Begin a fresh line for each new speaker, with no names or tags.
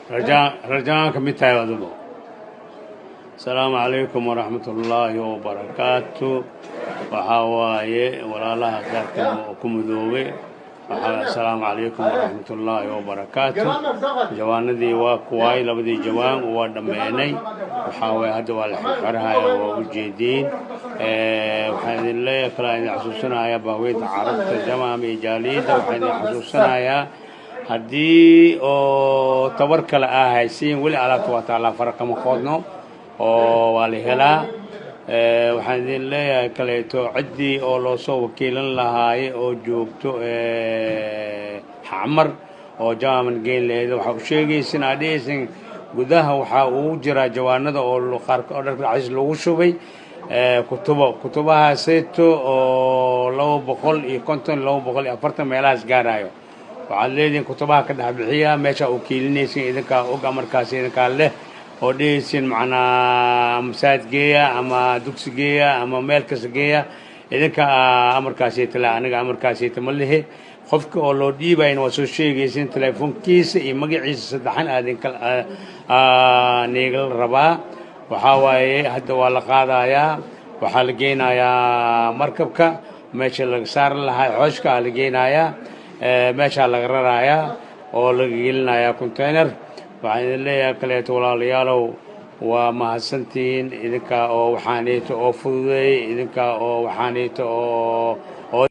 Rajaan ka mid tahay adubo. Asalaamu calaykum waraxmat ullaahi wabarakaatu. Waxaa waaye walaalaha qaarka oo ku midoobay. Asalaamu calaykum waraxmat ullaahi wabarakaatu. Jawaanadii waa kuwaay, labadii jawaan waa dhammeynay. Waxaa waaye hadda waa la xirxirahaya, waa ujeediin. Waxaan idin leeyahay kalaa idin xasuusinayaa, baaweynta Carabta Jamaam iyo jaaliyadda, waxaan idin xasuusinayaa haddii oo tabar kale aa haysiin, weli alaabta waa taallaa, fara kama qoodno oo waa la helaa. Waxaan idin leeyahay kaleeto, ciddii oo loo soo wakiilan lahaaye oo joogto Xamar oo Jamaaman geyn lahayd, waxaa u sheegaysin, aad dhehaysin gudaha waxaa ugu jiraa jawaanada oo qaar oo dharka dhexdiisa lagu shubay kutubo, kutubahaaseeto oo 250, 240 meelahaas gaarayo. Waxaad leedihiin kutubaha ka dhex bixiya meesha uu kiilinaysin, idinkaa og amarkaasi, idinkaa leh oo dhehaysin macnaa masaajid geeya ama dugsi geeya ama meel kasta geeya, idinka amarkaasiyta le. Aniga amarkaasiyta ma lihi. Qofka oo loo dhiibayna waa soo sheegaysin, telefoonkiisa iyo magaciisa saddexan aadinka niigala rabaa. Waxaa waaye hadda waa la qaadayaa, waxaa la geynayaa markabka meesha laga saari lahaa, xooshka aa la geynayaa, meeshaa laga rarayaa oo laga gelinayaa container. Waxaan idin leeyahay kaleeto, walaalayaalow, waa mahadsantihiin idinka oo waxaaniito oo fududeeyey, idinka oo waxaaniito oo